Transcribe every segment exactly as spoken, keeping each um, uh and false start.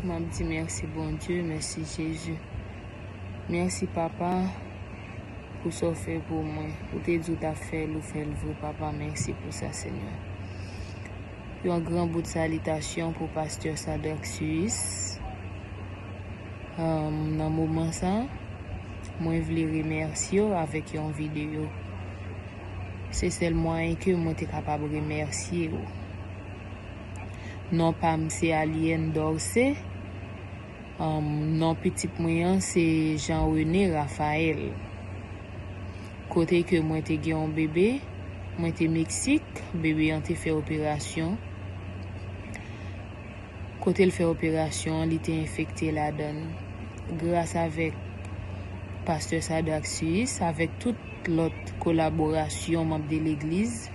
M ap di mèsi Bondye, mèsi Jezi. Mèsi Papa pou sa w fè pou mwen. Ou te di w t ap fè l, ou fè l vre Papa, mèsi pou sa Senyè. Yon gran bout salitasyon pou pastè Sadrac Suisse. Nan moman sa, mwen vle remèsye w avèk yon videyo. Se sèl mwayen ke mwen te kapab remèsye w. Non pa m se Aliène Dorcé. Non pitit mwen an se Jean René Raphaël. Kote ke mwen te gen yon bebe, mwen te Meksik, bebe an te fè operasyon. Kote l fè operasyon an, li te enfekte ladan l. Gras avèk pastè Sadrac Suisse, avèk tout lòt kolaborasyon manm de legliz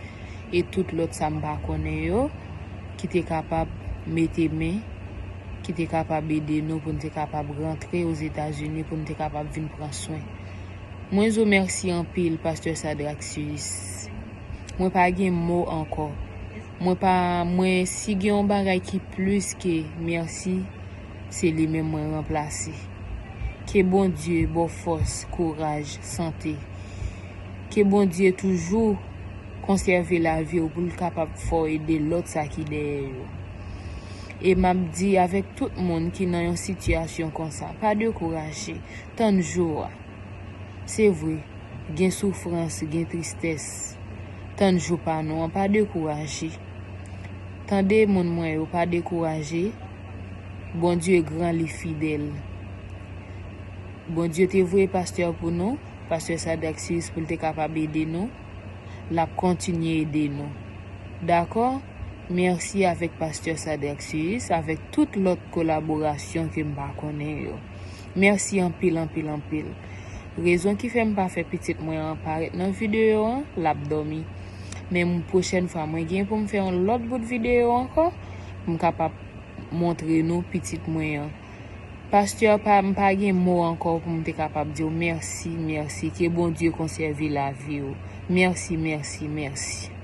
e tout lòt sa m pa konnen yo ki te kapab mete men, ki te kapab ede nou pou n te kapab rantre Ozetazini pou n te kapab vin pran swen. Mwen di w mèsi anpil, pastè Sadrac Suisse. Mwen pa gen mo ankò. Mwen pa, mwen si gen yon bagay ki plis ke mèsi, se li menm mwen ranplase. Ke Bondye ba w fòs, kouraj, sante. Ke Bondye toujou konsève lavi w pou l kapab fè w ede lòt sa ki dèyè yo. E m ap di avèk tout moun ki nan yon sitiyasyon konsa, pa dekouraje, tann jou a. Se vre, gen soufrans, gen tristès. Tann jou pa nou an, pa dekouraje. Tande moun mwen yo, pa dekouraje. Bondye gran, li fidèl. Bondye te voye pastè pou nou, pastè Sadrac Suisse pou l te kapab ede nou. L ap kontinye ede nou. Dakò? Mèsi avèk pastè Sadrac Suisse, avèk tout lòt kolaborasyon ke m pa konnen yo. Mèsi anpil, anpil, anpil. Rezon ki fè m pa fè pitit mwen an parèt nan videyo an, l ap dòmi. Men pwochèn fwa mwen gen pou m fè yon lòt bout videyo ankò, pou m kapab montre nou pitit mwen an. Pastè, pa, m pa gen mo ankò pou m te kapab di w mèsi, mèsi. Ke Bondye konsève lavi w. Mèsi, mèsi, mèsi.